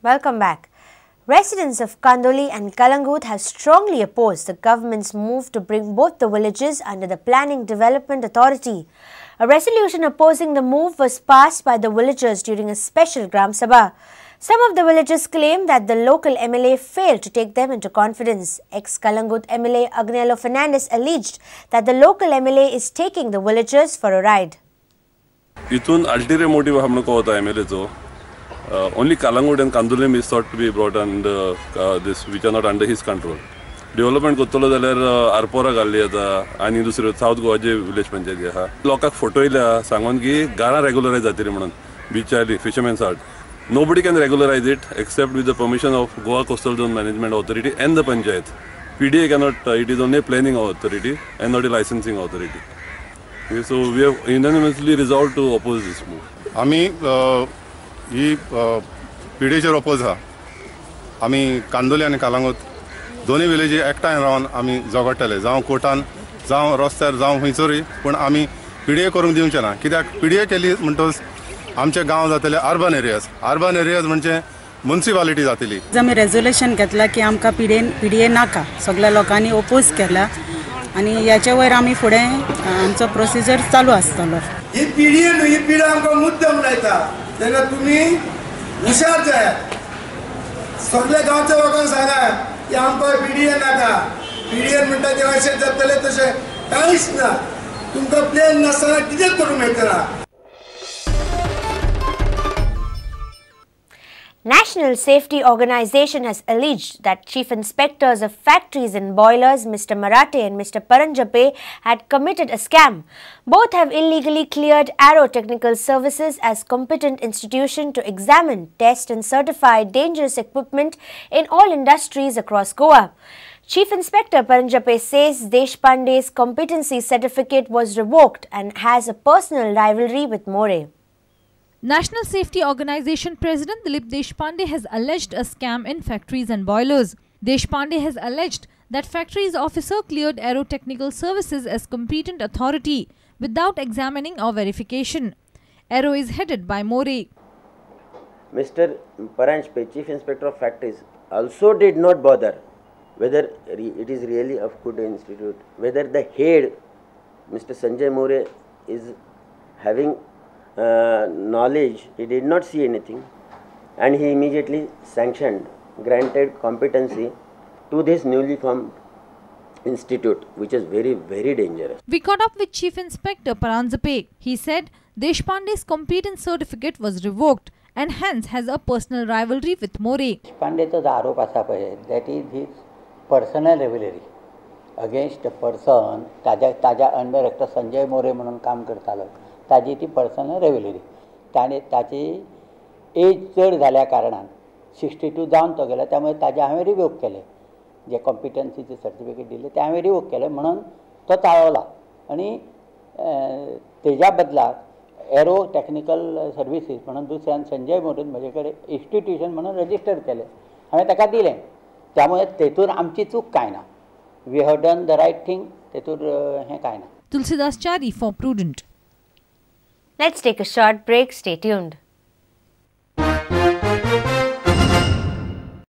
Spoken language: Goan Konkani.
Welcome back. Residents of Kandoli and Calangute have strongly opposed the government's move to bring both the villages under the Planning Development Authority. A resolution opposing the move was passed by the villagers during a special Gram Sabha. Some of the villagers claim that the local MLA failed to take them into confidence. Ex-Calangute MLA Agnelo Fernandez alleged that the local MLA is taking the villagers for a ride. इतून अल्टेरियर मोटिव आहा म्हणून कळता एमएलएचो. Only Calangute and Candolim is thought to be brought under this, which are not under his control. Development करतलो जाल्यार आरपोरा घाल्ली जाता आनी दुसऱ्यो सावथ गोवाचे विलेज पंचायती आहा. लोकांक फटयल्या सांगून की घरां रेगुलरायज जातली म्हणून बिचारली fishermen's hut. Nobody can regularize it except with the permission of Goa Coastal Zone Management Authority and the Panchayat. PDA cannot, it is only a planning authority and not a licensing authority. Okay, so we have unanimously resolved to oppose this move. आमी ही पीडीएचेर oppose आहा. आमी कांदोली आनी कालांगूत दोनूय विलेजी एकठांय रावन आमी झगडटले, जावं कोर्टान, जावं रस्त्यार, जावं खंयसरूय, पूण आमी पीडीए करूंक दिवचे ना. कित्याक पीडीए केली म्हणटकच आमचे गांव जातले अर्बन एरियाज, अर्बन एरियाज म्हणजे मुन्सिपालिटी जातली. आमी रेजोल्युशन घेतला की आमकां पीडीए नाका, सगळ्या लोकांनी ओपोज केला आनी ह्याचे वयर आमी फुडें आमचो प्रोसिजर चालू आसतलो. ही पीडीए न्हू, ही पिढी आमकां मुद्दम लायता. तेन्ना तुमी हुशार जायात, सगल्या गांवच्या लोकांक सांगात की आमकां पीडीए नाका. पीडीए म्हणटा तें अशें जातलें तशें कांयच ना. तुमकां प्लॅन नासतना कितें करूंक मेळटना. National Safety Organization has alleged that chief inspectors of factories and boilers, Mr. Marathe and Mr. Paranjape, had committed a scam. Both have illegally cleared Arrow Technical Services as competent institution to examine, test and certify dangerous equipment in all industries across Goa. Chief Inspector Paranjape says Deshpande's competency certificate was revoked and has a personal rivalry with More. National Safety Organization President Dilip Deshpande has alleged a scam in factories and boilers. Deshpande has alleged that factories officer cleared Aero Technical Services as competent authority without examining or verification. Aero is headed by More. Mr. Paranjape, Chief Inspector of Factories, also did not bother whether it is really a good institute, whether the head, Mr. Sanjay More, is having knowledge. He did not see anything and he immediately sanctioned, granted competency to this newly formed institute, which is very, very dangerous. We caught up with Chief Inspector Paranjape. He said Deshpande's competence certificate was revoked and hence has a personal rivalry with More. Deshpandeचो जो आरोप आसा पळय, that is his personal rivalry against a person. ताज्या under एकटो संजय मोरे म्हणून काम करतालो, ताजी ती पर्सनल रेव्हलरी. ताणें ताची एज चड जाल्या कारणान 62 जावन तो गेलो, त्यामुळे ताजें हांवें रिवोक केलें. जे कॉम्पिटन्सीचे सर्टिफिकेट दिलें तें हांवें रिवोक केलें म्हणून तो चाळवला आनी तेज्या बदलाक एरो टॅक्निकल सर्विसीस म्हणून दुसऱ्यान संजय मोरेन म्हजे कडेन इन्स्टिट्युशन म्हणून रजिस्टर केलें, हांवें ताका दिलें. त्यामुळे तेतूर आमची चूक कांय ना. We have done the right thing, तेतूर हें कांय ना. Tulsidas Chari for Prudent. Let's take a short break. Stay tuned.